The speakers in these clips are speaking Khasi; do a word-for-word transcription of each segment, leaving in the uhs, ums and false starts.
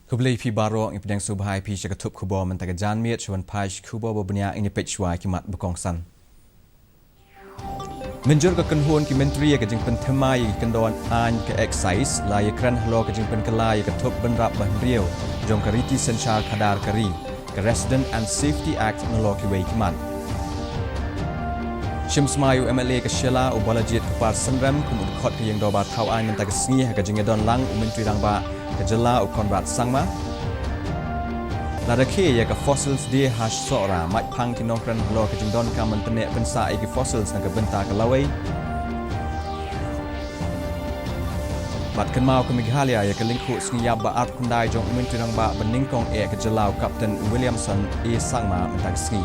Khublei phi baroh, ngi pdiang sngewbha ïa phi sha ka thup khubor mynta ka janmiet. Shuwa ban phai sha ki khubor ba bniah, ngin ïa peit shuwa ki mat ba kongsan. Mynjur ka kynhun ki myntri ïa ka jingpynthymmai ïa ki kyndon aiñ ka excise, la ïakren halor ka jingpynkylla ïa ka thup bynrap ba hynriew jong ka riti synshar khadar ka ri, ka Resident and Safety Act, nalor kiwei ki mat. Shim smai u M L A ka Shella, u Balajied Kupar Synrem, kum u dkhot ka ïing dorbar thaw aiñ mynta ka sngi ha ka jingïadon lang u Myntri Rangbah ka jylla, u Conrad Sangma. La rakhe ïa ka Fossils Day ha Sohra, mait phang ki nongkren halor ka jingdonkam ban pynneh pynsah ïa ki fossils na ka bynta ka lawei. Bad kynmaw ka Meghalaya ïa ka lyngkhuh sngi ïap ba arphew khyndai jong u Myntri Rangbah ba nyngkong eh ka jylla, u Captain Williamson A Sangma, mynta ka sngi.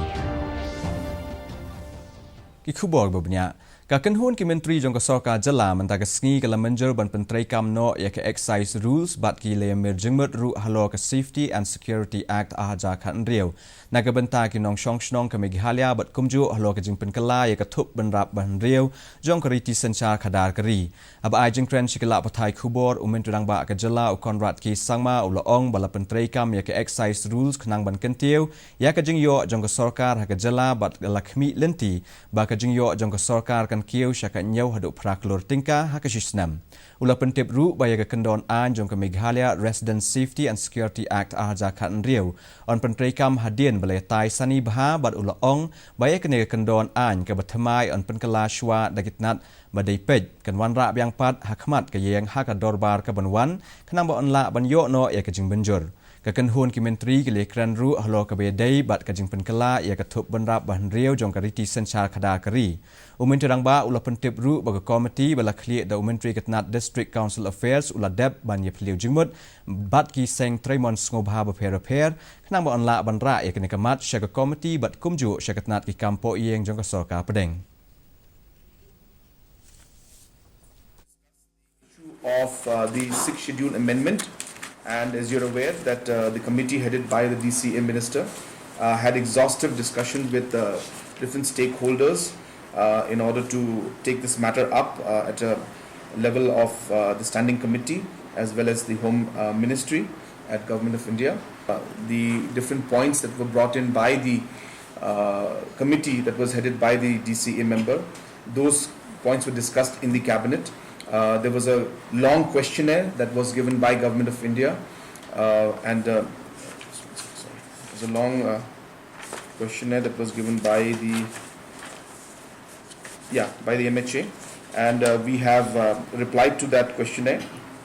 Ki khubor ba bniah. Ka kynhun ki myntri jong ka sorkar jylla mynta ka sngi ka la mynjur ban pyntreikam noh ïa ka excise rules bad ki leit mir jingmut ruh halor ka Safety and Security Act ar hajar khathynriew, na ka bynta ki nongshong shnong ka Meghalaya bad kumjuh halor ka jingpynkylla ïa ka thup bynrap ba hynriew jong ka riti synshar khadar ka ri. Haba ai jingkren sha ki lad pathai khubor, u Myntri Rangbah ka jylla, u Conrad K Sangma, u la ong ba la pyntreikam ïa ka excise rules khnang ban kyntiew ïa ka jingïoh jong ka sorkar ha ka jylla bad la khmih lynti ba ka jingïoh jong ka sorkar kan kiew sha ka hynñiew haduh phra klur tyngka ha ka shi snem. U la pyntip ruh ba ïa ka kyndon aiñ jong ka Meghalaya Resident Safety and Security Act ar hajar khathynriew yn pyntreikam hadien ba la ïatai sani bha, bad u la ong ba ïa kane ka kyndon aiñ kaba thymmai yn pynkylla shuwa da ki tnat ba dei peit, kan wanrah biang pat ha khmat ka ïing ha ka dorbar kaban wan, khnang ba yn lah ban ïoh noh ïa ka jingmynjur. Ka kynhun ki myntri ki la ïakren ruh halor kaba ïadei bad ka jingpynkylla ïa ka thup bynrap ba hynriew jong ka riti synshar khadar ka ri. U Myntri Rangbah u la pyntip ruh ba ka komiti ba la khlieh da u Myntri ka tnat District Council Affairs u la dep ban ïaphylliew jingmut bad ki seng treimon sngewbha bapher bapher, khnang ba yn lah ban rah ïa kane ka mat sha ka komiti bad kumjuh sha ka tnat ki kam pohïing jong ka sorkar pdeng. Issue of, uh, the Sixth Schedule amendment, and as you're aware that, uh, the committee headed by the D C A minister, uh, had exhaustive discussion with, uh, different stakeholders, uh, in order to take this matter up, uh, at a level of, uh, the standing committee as well as the home, uh, ministry at Government of India. Uh, the different points that were brought in by the, uh, committee that was headed by the D C A member, those points were discussed in the cabinet. Uh, there was a long questionnaire that was given by Government of India, uh, and, uh, sorry, it was a long, uh, questionnaire that was given by the, yeah, by the M H A, and, uh, we have, uh, replied to that questionnaire.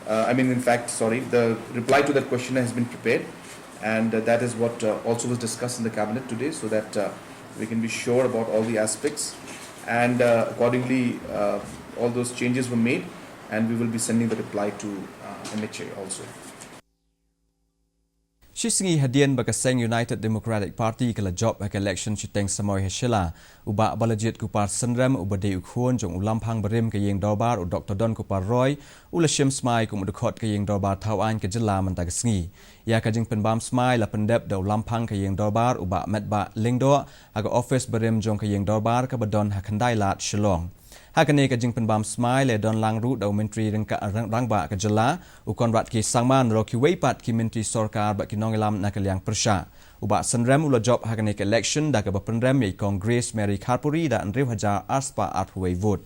Uh, I mean, in fact, sorry, the reply to that questionnaire has been prepared, and, uh, that is what, uh, also was discussed in the cabinet today, so that, uh, we can be sure about all the aspects, and, uh, accordingly, uh, all those changes were made, and we will be sending the reply to, uh, M H A also. Shi sngi hadien ba ka seng United Democratic Party ka la jop ha ka election shiteng samoi ha Shella, u Bah Balajied Kupar Synrem, uba dei u khun jong u Lamphang barim ka ïing dorbar, u Doktor Don Kupar Roy, u la shim smai kum u dkhot ka ïing dorbar thaw aiñ ka jylla mynta ka sngi. Ïa ka jingpynbam smai la pyndep da u Lamphang ka ïing dorbar, u Bah Metbah Lyngdoh, ha ka ophis barim jong ka ïing dorbar kaba don ha Khyndailad, Shillong. Ha kane ka jingpynbam smai la ïadon lang ruh da u Myntri ryngkat rang-, rangbah ka jylla, u Conrad K Sangma, nalor kiwei pat ki myntri sorkar bad ki nongïalam na ka liang pyrshah. U Bah Synrem u la jop ha kane ka election da kaba pynrem ïa i Kong Grace Mary Kharpuri da hynriew hajar arspah arphew wei vote.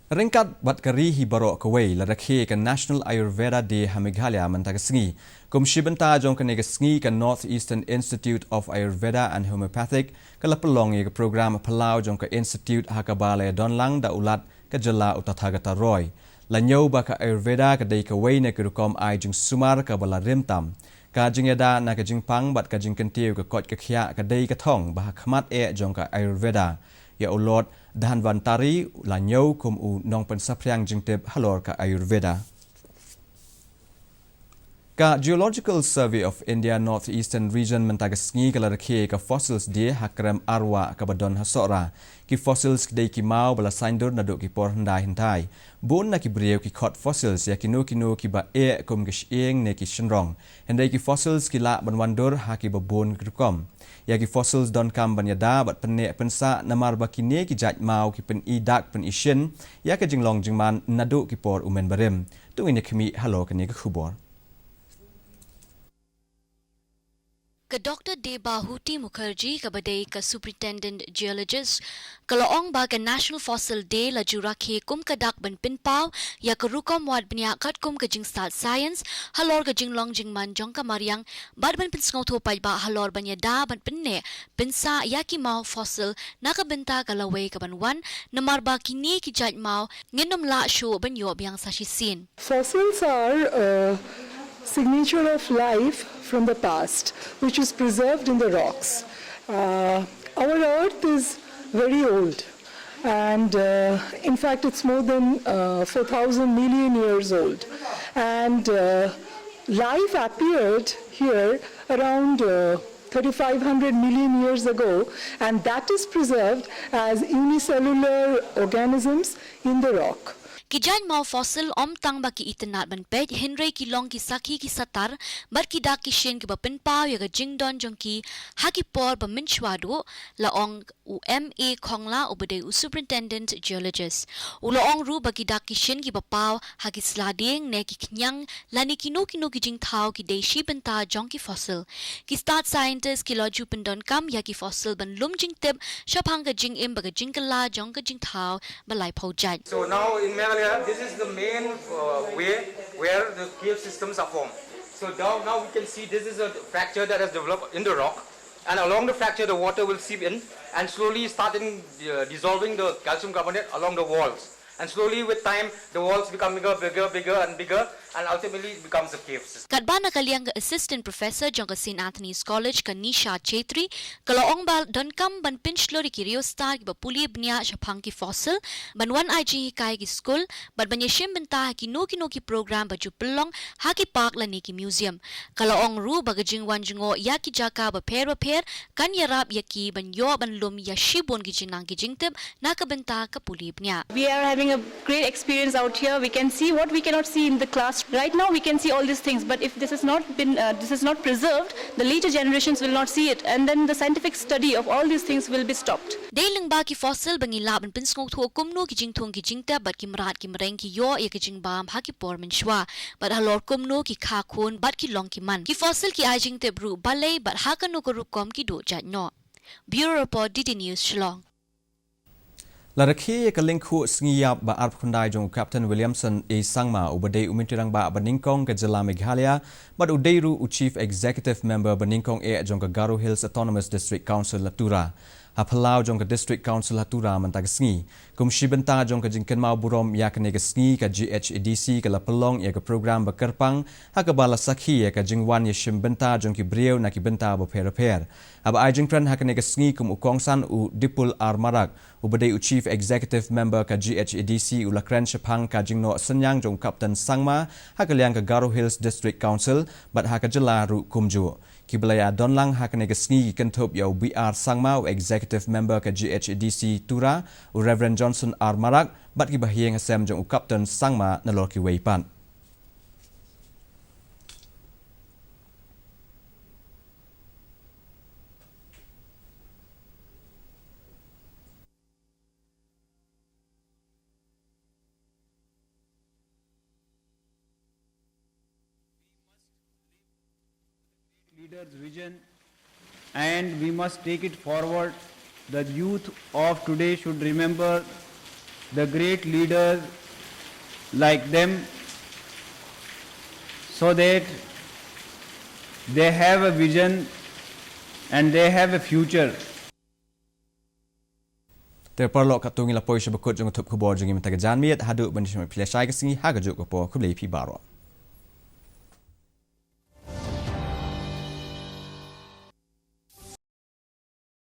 Ryngkat bad ka ri hi baroh kawei, la rakhe ka National Ayurveda Day ha Meghalaya mynta ka sngi. Kum shi bynta jong kane ka sngi, ka North Eastern Institute of Ayurveda and Homeopathic ka la pynlong ïa ka program phyllaw jong ka institute, ha kaba la ïadon lang da u Lat ka jylla, u Tathagata Roy. La ñiew ba ka Ayurveda ka dei kawei na ki rukom ai jingsumar kaba la rim tam. Ka jingïada na ka jingpang bad ka jingkyntiew ka koit ka khiah ka dei ka thong ba ha khmat eh jong ka Ayurveda. Ïa u Lord Dhanvantari la ñiew kum u nongpynsaphriang jingtip halor ka Ayurveda. Ka Geological Survey of India North Eastern Region mynta ka sngi ka la rakhe ka Fossils Day ha krem arwa kaba don ha Sohra. Ki fossils ki dei ki maw ba la saindur naduh ki por hyndai hyndai. Bun na ki briew ki khot fossils ïa kino kino kiba eh kum ki shyieng ne ki shynrong. Hynrei ki fossils ki lah ban wandur ha kiba bun ki rukom. Ïa ki fossils donkam ban ïada bad pynneh pynsah namar ba kine ki jait maw ki pyni dak pyni shin ïa ka jinglong jingman naduh ki por u mynbarim. To ngin ïa khmih halor kane ka khubor. Ka Doktor Debhuti Mukherjee kaba dei ka Superintendent Geologist ka la ong ba ka National Fossil Day la ju rakhe kum ka dak ban pynpaw ïa ka rukom wad bniah katkum ka jingstad science halor ka jinglong jingman jong ka mariang bad ban pynsngewthuh paidbah halor ban ïada ban pynneh pynsah ïa ki maw fossil na ka bynta ka lawei kaban wan namar ba kine ki jait maw ngin ym lah shuh ban ïoh biang sa shisien. Fossils are a signature of life from the past, which is preserved in the rocks. Uh, our Earth is very old, and uh, in fact, it's more than uh, four thousand million years old. And uh, life appeared here around uh, thirty-five hundred million years ago, and that is preserved as unicellular organisms in the rock. Ki jait maw fossil ym tang ba ki itynnad ban peit, hynrei ki long ki sakhi ki satar bad ki dak ki shin kiba pynpaw ïa ka jingdon jong ki ha ki por ba mynshuwa duh, la ong u M A Khongla uba dei u Superintendent Geologist. U la ong ruh ba ki dak ki shin kiba paw ha ki sla dieng ne ki khñiang lane kino kino ki jingthaw ki dei shi bynta jong ki fossil. Ki stad scientist ki la ju pyndonkam ïa ki fossil ban lum jingtip shaphang ka jingim bad ka jingkylla jong ka jingthaw ba laiphew jait. So now in Meghalaya, this is the main uh, way where the cave systems are formed. So now, now we can see this is a fracture that has developed in the rock, and along the fracture, the water will seep in and slowly start in uh, dissolving the calcium carbonate along the walls. And slowly, with time, the walls become bigger, bigger, bigger, and bigger, and ultimately it becomes a cave system. Katba na ka liang ka Assistant Professor jong ka Saint Anthony's College ka Nisha Chetri ka la ong ba donkam ban pynshlur ïa ki riewstad kiba pule bniah shaphang ki fossil, ban wan ai jinghikai ki skul, bad ban ïashim bynta ha kino kino ki program ba ju pynlong ha ki park lane ki museum. Ka la ong ruh ba ka jingwan jngoh ïa ki jaka bapher bapher kan ïarap ïa ki ban ïoh ban lum ïa shibun ki jingnang ki jingtip na ka bynta ka pule bniah. We are having a great experience out here. We can see what we cannot see in the class. Right now, we can see all these things, but if this is not been, uh, this is not preserved, the later generations will not see it, and then the scientific study of all these things will be stopped. Dei lyngba ki fossil ba ngi lah ban pynsngewthuh kumno ki jingthung ki jingtep bad ki mrad ki mreng ki ïoh ïa ka jingbam ha ki por mynshuwa, bad halor kumno ki kha khun bad ki long ki man. Ki fossil ki ai jingtip ruh balei bad ha kano ka rukom ki duh jait noh. Bureau Report, D D News, Shillong. La rakhe ïa ka lyngkhuh sngi ïap ba arphew khyndai jong u Captain Williamson A Sangma, uba dei u Myntri Rangbah ba nyngkong ka jylla Meghalaya bad u dei ruh u Chief Executive Member ba nyngkong eh jong ka Garo Hills Autonomous District Council ha Tura. Ha phyllaw jong ka District Council ha Tura mynta ka sngi. Kum shi bynta jong ka jingkynmaw burom ïa kane ka sngi, ka G H A D C ka la pynlong ïa ka program ba kyrpang ha kaba la sakhi ïa ka jingwan ïashim bynta jong ki briew na ki bynta bapher bapher. Haba ai jingkren ha kane ka sngi kum u kongsan, u Dipul R Marak, uba dei u Chief Executive Member ka G H A D C, u la kren shaphang ka jingnoh synñiang jong u Captain Sangma ha ka liang ka Garo Hills District Council bad ha ka jylla ruh kumjuh. Kiba la ïadon lang ha kane ka sngi ki kynthup ïa u B R Sangma, u Executive Member ka G H A D C Tura, u Reverend Johnson R Marak bad kiba ha ïing ha sem jong u Captain Sangma nalor kiwei pat. Leader's vision, and we must take it forward. The youth of today should remember the great leaders like them, so that they have a vision and they have a future. Te paralok, katto ngi la poi sha ba kut jong ka thup khubor jong ngi mynta ka janmiet. Haduh ban ïashem ïa phi lashai ka sngi ha kajuh ka por, khublei phi baroh.